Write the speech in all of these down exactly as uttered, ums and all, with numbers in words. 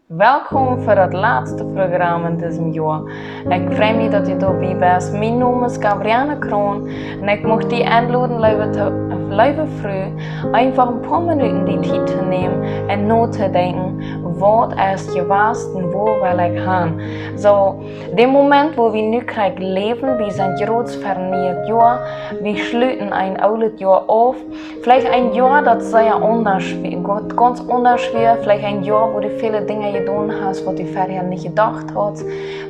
Welkom fa daut latste Program en dit Joa. Ekj frei mie, daut du doabie best. Mien Nomen es Gabrielle Kroon un ekj mucht die enloden, leewe, to, leewe Fru, eefach een poa Minuten die Tiet to nämen un notodenkjen, waut es jewast un wua well ekj han. Soo, de Moment, wua wie nu krakjt läwen, wie sent jrod ver een nieet Joa, wie schluten een oolet Joa auf, veleicht een Joa, daut sea aundasch wia, gaunz aundasch wia, veleicht een Joa, wua du väle Dinja jedonen hast, waut du verhäa nich jedocht hast.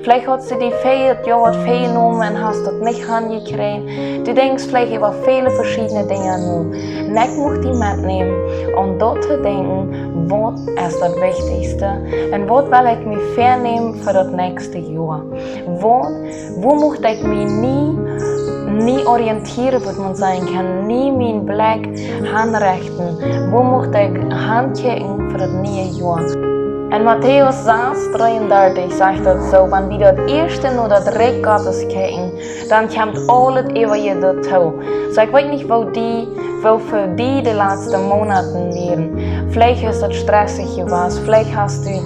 Veleicht hast du die väl Joa waut väl jenomen un hast daut nich aunjekjräajen. Du denkjst veleicht äwa väle veschiedne Dinja no. Un ekj mucht die metnämen, om doa to denkjen, waut es daut Wichtichste? Un waut well ekj mie väanämen fa daut näakjste Joa? Waut, wua mucht ekj mie nu, nu orientieren, waut maun sajen kaun, nu mienen Blekj hanrechten? Wua mucht ekj hankjikjen fa daut nieet Joa? En Matäus sas dreeundartich sajcht daut soo: Wan wie daut ieeschte no daut Rikj Gottes kjikjen, dan kjemt aulet äwaje doatoo. Soo, ekj weet nich, woo die, woo fa die de latste Moonaten wieren. Veleicht es daut stressich jewast, veleicht hast du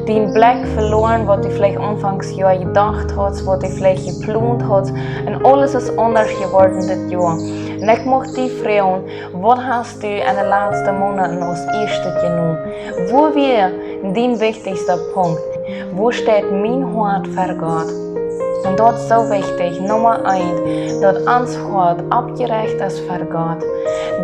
dän Blekj veloaren, waut du veleicht aunfangs Joa jedocht hast, waut du veleicht jeplont hast, un aules es aundasch jeworden dit Joa. Un ekj mucht die froagen, waut hast du en de latste Moonaten aus ieeschtet jenomen? Wua wia dien wichtichsta Punkt? Wua steit mien Hoat ver Gott? Un daut es soo wichtich, Numma eent, daut ons Hoat oppjerecht es ver Gott.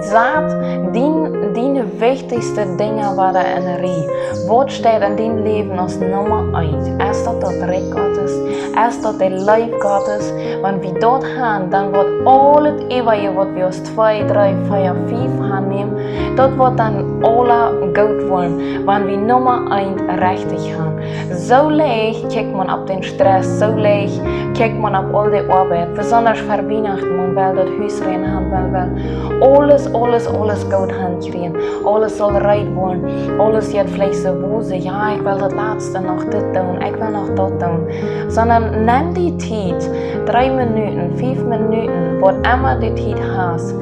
Sat dien, diene wichtichste Dinja wada en Rieej. Waut steit en dien Läwen aus Numma eent? Es daut daut Rikj Gottes? Es daut de Leew Gottes? Wan wie daut han, dan woat aulet äwaje, waut wie aus twee, dree, vea, fief aunnämen, daut woat dan aula goot woaren, wan wie Numma eent rechtich han. Soo leicht kjikjt maun opp dän Stress, soo leicht kjikjt maun opp aul de Oabeit, besondasch ver Wienachten, maun well daut Hus rein han, maun well aules, aules, aules goot hankjrieen, aules saul reed woaren, aules jeit veleicht soo, woo see, jo, ekj well daut latste noch dit doonen, ekj well noch daut doonen. Sonda nemm die Tiet, dree Minuten, fief Minuten, waut emma du Tiet hast,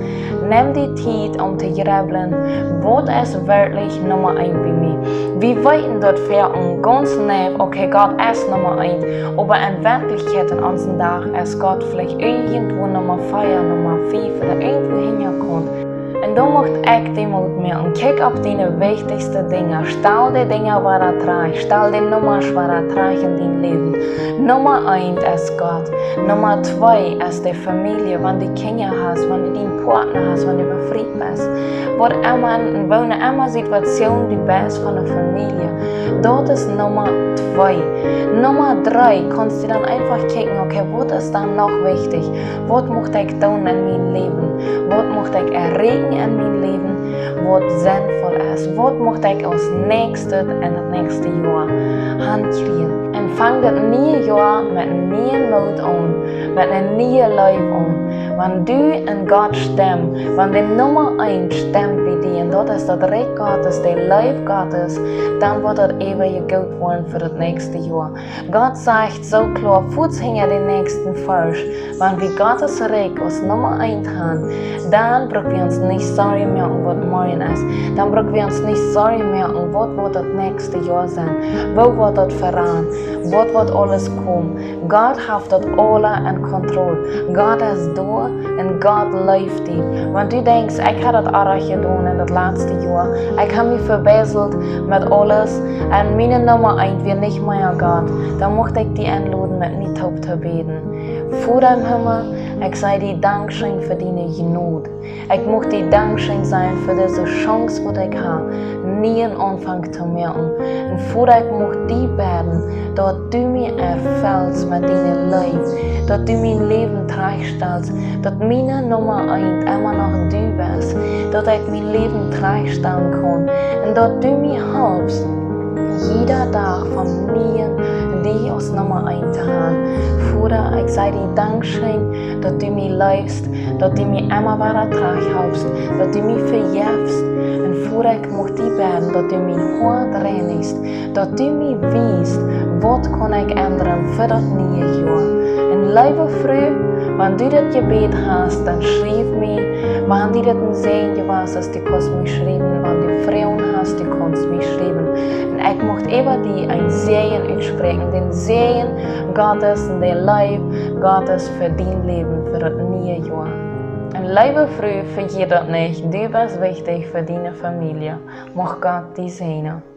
nemm die Tiet om to jrebblen, waut es werkjlich Numma eent bie mie? Wie weeten daut ver ons gaunz neiw, okay, Gott es Numma eent, oba en Werkjlichkjeit en onsen Dach es Gott veleicht irjentwua Numma vea, Numma fief ooda irjentwua hinja. Un doa mucht ekj die Moot moaken, kjikj opp diene wichtichste Dinja, stal de Dinja wada trigj, stal de Nummasch wada trigj en dien Läwen. Numma eent es Gott, Numma twee es de Famielje, wan du Kjinja hast, wan du dän Partner hast, wan du befriet best. Waut emma, en woone emma Situation du best von de Famielje, daut es Numma twee. Numma dree, kaust du dan eefach kjikjen, okay, waut es dan noch wichtich? Waut mucht ekj doonen en mien Läwen? Waut mucht ekj erreichen en mien Läwen? Waut sennvoll es? Waut mucht ekj aus näakjstet en daut näakjste Joa hankjrieen? Un fang daut niee Joa met een nieen Moot aun, met eene niee Leew aun. Wan du un Gott stemt, wan de Numma eent stemt bie die, un daut es daut Rikj Gottes, de Leew Gottes, dan woat daut äwaje goot woaren fa daut näakjste Joa. Gott sajcht soo kloa, fuaz hinja dän näakjsten Varsch, wan wie Gottes Rikj aus Numma eent han, dan bruck wie ons nich Sorjen moaken, waut morjen es. Dan bruck wie ons nich Sorjen moaken, waut woat daut näakjste Joa sennen, woo woat daut veraun, waut woat aules komen. Gott haft daut aula en Kontroll. Gott es doa un Gott leeft die. Wan du denkjst, ekj ha daut oajch jedonen en daut latste Joa, ekj ha mie vebiestat met aules, un miene Numma eent wia nich mea Gott, dan mucht ekj die enloden, met mie toop to bäden. Voda em Himmel, ekj saj die Dankscheen fa diene Jnod. Ekj mucht die Dankscheen sajen fa dise Chance, waut ekj ha, nieen Aunfank to moaken. Un Voda, ekj mucht die bäden, daut du mie erfellst met diene Leew, daut du mien Läwen trigj stalst, daut miene Numma eent emma noch du best, daut ekj mien Läwen trigj stalen kaun, un daut du mie halpst, jieda Dach von nieen die aus Numma eent to han. Voda, ekj saj die Dankscheen, daut du mie leefst, daut du mie emma wada trigj halpst, daut du mie vejefst. Un Voda, ekj mucht die bäden, daut du mien Hoat reinichst, daut du mie wiest, waut kaun ekj endren fa daut niee Joa. Un leewe Fru, wan du daut jebät hast, dan schriew mie. Wan die daut een Säajen jewast es, du kaust mie schriewen, wan du Froagen hast. Du kaust mie schriewen. Un ekj mucht äwa die een Säajen utspräakjen, dän Säajen Gottes un de Leew Gottes fa dien Läwen fa daut niee Joa. Un leewe Fru, vejät daut nich, du best wichtich fa diene Famielje. Mucht Gott die säajnen.